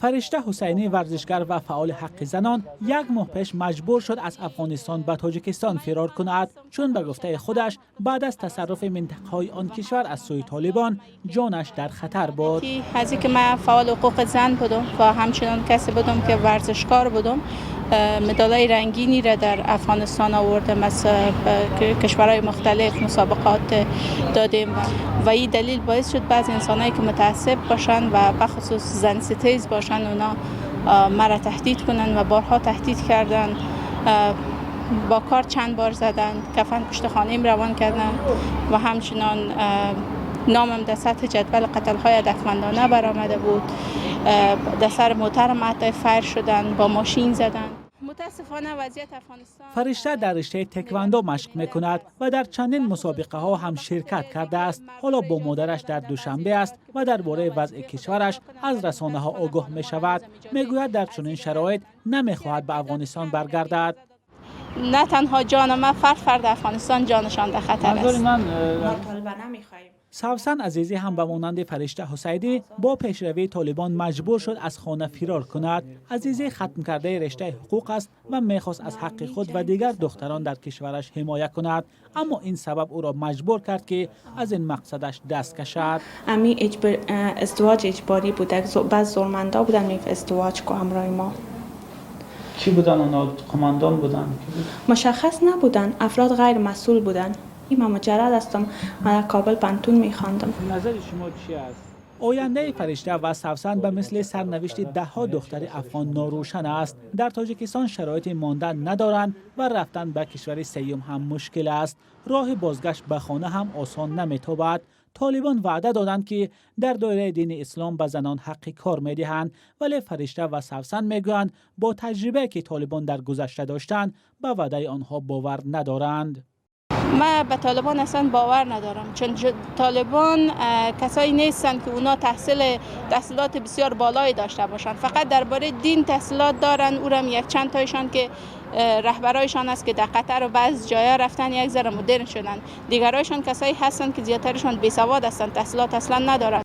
Фаришта Ҳусайнӣ, варзишгар ва фаъоли ҳаққи занон, як моҳ пеш маҷбур шуд аз Афғонистон ба Тоҷикистон фирор кунад, чун ба гуфтаи худаш баъд аз тасарруфи минтақаҳои он кишвар аз сӯи Толибон ҷонаш дар хатар буд. از اینکه من فعال حقوق زن بودم و همچنان کسی بودم که ورزشکار بودم، مدالای رنگینی را در افغانستان آوردم، از کشورهای مختلف مسابقات دادیم و این دلیل باعث شد بعض انسانایی که متعصب باشن و بخصوص زن ستیز باشن، اونا مرا تهدید کنن و بارها تهدید کردن، با کارد چند بار زدن، کفن پشت خانه روان کردن و همچنان نامم در سطح جدول قتل های هدفمندانه برآمده بود. در سر موترم حتی فیر شدن، با ماشین زدن. متاسفانه وضعیت افغانستان Фаришта дар риштаи теквандо машқ мекунад ва дар чандин мусобиқаҳо ҳам ширкат кардааст. Ҳоло бо модараш дар Душанбе аст ва дар бораи вазъи кишвараш аз расонаҳо огоҳ мешавад. Мегӯяд, дар чунин шароит намехоҳад ба Афғонистон баргардад. نه تنها جان من، فرد فرد افغانستان جانشان در خطر است. Савсан Азизӣ ҳам ба монанди Фаришта Ҳусайнӣ бо пешравии Толибон маҷбур шуд аз хона фирор кунад. Азизӣ хатмкардаи рештаи ҳуқуқ аст ва мехост аз ҳаққи худ ва дигар духтарон дар кишвараш ҳимоя кунад, аммо ин сабаб ӯро маҷбур кард, ки аз ин мақсадаш даст кашад. امی ازدواج اجباری بود. بعض زورمندا بودن، می ازدواج کو همراه ما. Кӣ буданд оно? Қумандон буданд? مشخص نبودن، افراد غیر مسئول بودن. من مجرد هستم، من در کابل پوهنتون میخواندم. Назари шумо чӣ аст? Ояндаи Фаришта ва Савсан ба мисли сарнавишти даҳҳо духтари афғон норӯшан аст. Дар Тоҷикистон шароити мондан надоранд ва рафтан ба кишвари сеюм ҳам мушкил аст. Роҳи бозгашт ба хона ҳам осон наметобад. Толибон ваъда доданд, ки дар доираи дини ислом ба занон ҳаққи кор медиҳанд, вале Фаришта ва Савсан мегӯянд, бо таҷрибае ки Толибон дар гузашта доштанд, ба ваъдаи онҳо бовар надоранд. من به طالبان اصلا باور ندارم، چون طالبان کسایی نیستن که اونا تحصیلات بسیار بالایی داشته باشند. فقط درباره دین تحصیلات دارن، او هم یک چند تایشان که رهبرایشان است که در قطر و بعض جایا رفتن، یک ذره مدرن شدن. دیگرایشان کسایی هستند که زیادترشان بی سواد هستند، تحصیلات اصلا ندارن.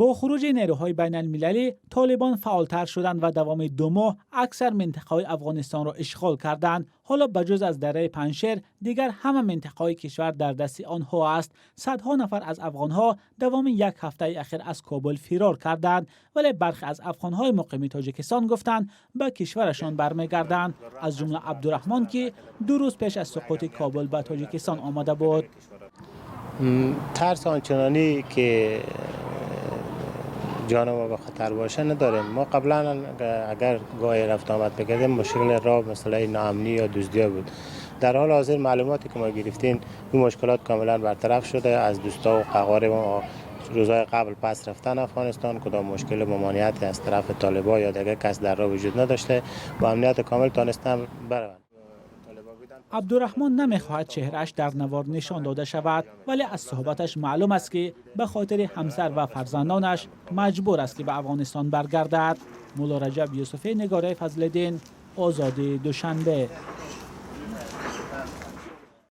Бо хуруҷи нерӯҳои байналмилалӣ Толибон фаъолтар шуданд ва давоми 2 моҳ аксар минтақаҳои Афғонистонро ишғол карданд. Ҳоло ба ҷуз аз дараи Панҷшер дигар ҳама минтақаҳои кишвар дар дасти онҳо аст. Садҳо нафар аз афғонҳо давоми як ҳафтаи ахир аз Кобул фирор карданд, вале бархе аз афғонҳои муқими Тоҷикистон гуфтанд, ба кишварашон бармегарданд, аз ҷумла Абдураҳмон, ки 2 рӯз пеш аз суқути Кобул ба Тоҷикистон омада буд. ترس آنچنانی که جان ما به خطر باشه نداریم. ما قبلا اگر گاهی رفت آمد بکردیم، مشکل راه مسئله ناامنی یا دزدی بود. در حال حاضر معلوماتی که ما گرفتیم، این مشکلات کاملا برطرف شده. از دوستا و اقارب ما روزهای قبل پس رفتن افغانستان، کدام مشکل ممانعتی از طرف طالبا یا دیگه کس در راه وجود نداشته و امنیت کامل تانستن بروند. Абдураҳмон намехоҳад чеҳрааш дар навор нишон дода шавад, вале аз суҳбаташ маълум аст, ки ба хотири ҳамсар ва фарзандонаш маҷбур аст, ки ба Афғонистон баргардад. Мулло Раҷаб Юсуфӣ, Нигораи Фазлиддин, Озодӣ, Душанбе.